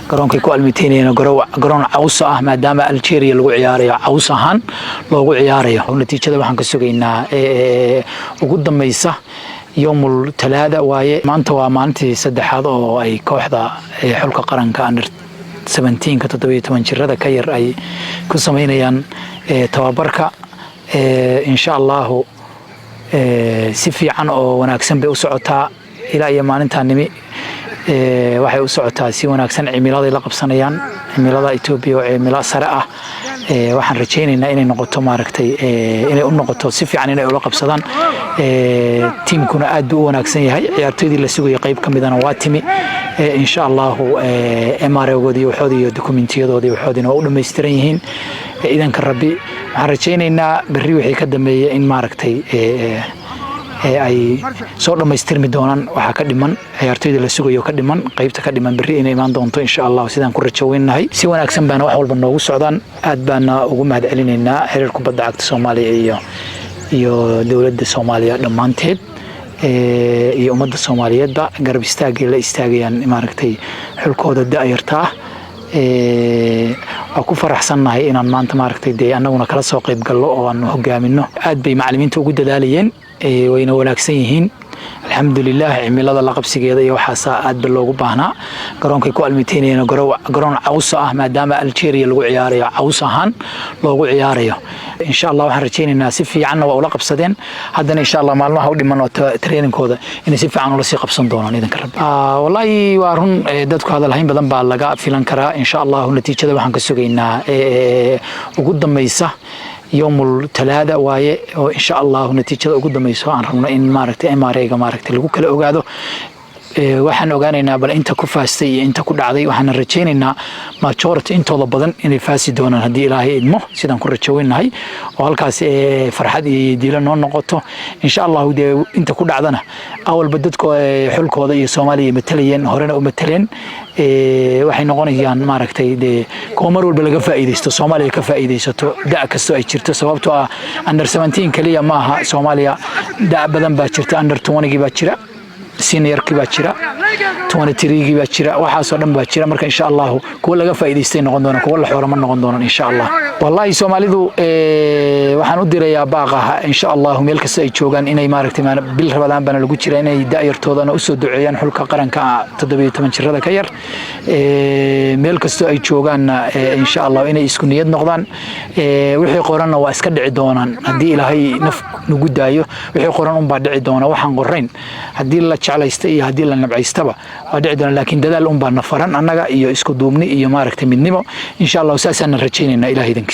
Garoonkay ku almiteynayeen garoon caws ah, maadaama Algeria lagu ciyaarayo, caws ahaan loogu ciyaarayo. Natiijada waxaan ka sugaynaa ugu dambeysa yowmul Talaada waaye. Maanta waa maalintii saddexaad oo ay kooxda xulka qaranka under 17-ka, 17 jirada ka yar, ay ku sameynayaan tababarka. Insha Allahu si fiican oo wanaagsan bay u socotaa. Ilaa iyo maalintaa nimi waxay u socotaa si wanaagsan. Cimiladay la qabsanayaan, cimilada Etoobiya oo cimilo sare ah. Waxaan rajaynaynaa inay noqoto, maaragtay, inay u noqoto si fiican inay ula qabsadaan. Tiimkuna aad buu u wanaagsan yahay. Ciyaartoydii la sugayay qayb ka midana waa timi. Insha Allahu MRgoodii waxoodii iyo dokumentiyadooda waxoodiina waa u dhammaystiran yihiin. Idanka Rabbi waxaan rajaynaynaa berri wixii ka dambeeya in, maaragtay, ay soo dhammaystirmi doonaan waxaa ka dhiman, ciyaartoyda la sugayo ka dhiman, qaybta ka dhiman berri inay imaan doonto, insha Allah, sidaan ku rajoweynahay. Si wanaagsan baana wax walba noogu socdaan. Aad baana ugu mahad celinaynaa xiriir kubadda cagta Soomaaliya iyo dowladda Soomaaliya dhammaanteed iyo ummadda Soomaaliyeedba garab istaagay la istaagayaan, maaragtay, xulkooda da'yarta ah. Waa ku faraxsannahay inaan maanta, maaragtay, dee annaguna kala soo qayb gallo oo aan hogaamino. Aad bay macallimiinta ugu dadaalayeen, wayna wanaagsan yihiin, alxamdulilah. Cimilada la qabsigeeda iyo waxaasaa aad ba loogu baahnaa. Garoonkay ku almiteynayeen garoon caws ah, maadaama Algeria lagu ciyaarayo, caws ahaan loogu ciyaarayo. Insha Allah waxaan rajaynaynaa si fiicanna waa ula qabsadeen. Haddana insha Allah maalmaha u dhiman oo trainingkooda inay si fiican ula sii qabsan doonaan, idanka Rabbi. Wallaahi waa run, dadku hadalhayn badan baa laga filan karaa. Insha Allahu natiijada waxaan ka sugaynaa ugu dambeysa yowmul Talaada waaye, oo insha Allahu natiijada ugu dambeyso aan rabno in, maaragtay, MRga, maaragtay, lagu kala ogaado. Waxaan ogaanaynaa bal inta ku faastay iyo inta ku dhacday. Waxaan rajaynaynaa majority, intooda badan, inay faasi doonaan haddii Ilaahay idmo, sidaan ku rajoweynahay, oo halkaas farxad iyo diilo noo noqoto, insha Allahu. Dee inta ku dhacdana awalba dadka xulkooda iyo Soomaaliya matalayeen, horena u mataleen, waxay noqonayaan, maaragtay, dee kuwa mar walba laga faa'iidaysto, Soomaaliya ka faa'iidaysato da' kastoo ay jirto, sababtoo ah under 17 keliya ma aha. Soomaaliya da' badan baa jirta. Under 20gii baa jira, seniorkii baa jira, 23gii baa jira, waxaasoo dhan baa jira. Marka insha Allahu kuwa laga faa'iidaystay noqon doonaan, kuwa la xoolama noqon doonaan, insha Allah. Wallahi Soomaalidu waxaan u dirayaa baaqaha, insha Allahu, meel kasta ay joogaan inay, maaragtay, bil Rabadaan baana lagu jira, inay da'yartoodana usoo duceeyaan xulka qaranka 17 jirada ka yar. Meel kastoo ay joogaanna, insha Allah, inay isku niyad noqdaan. Wixii qoranna waa iska dhici doonaan haddii Ilaahay naf nagu daayo. Wixii qoran unbaa dhici doona. Waxaan qorayn haddii la jeclaysta iyo haddii la nabcaystaba waa dhici doona, laakiin dadaal unbaa na faran annaga iyo isku duubni iyo, maaragtay, midnimo, insha Allah. Saasaana rajaynaynaa, Ilahay idankiis.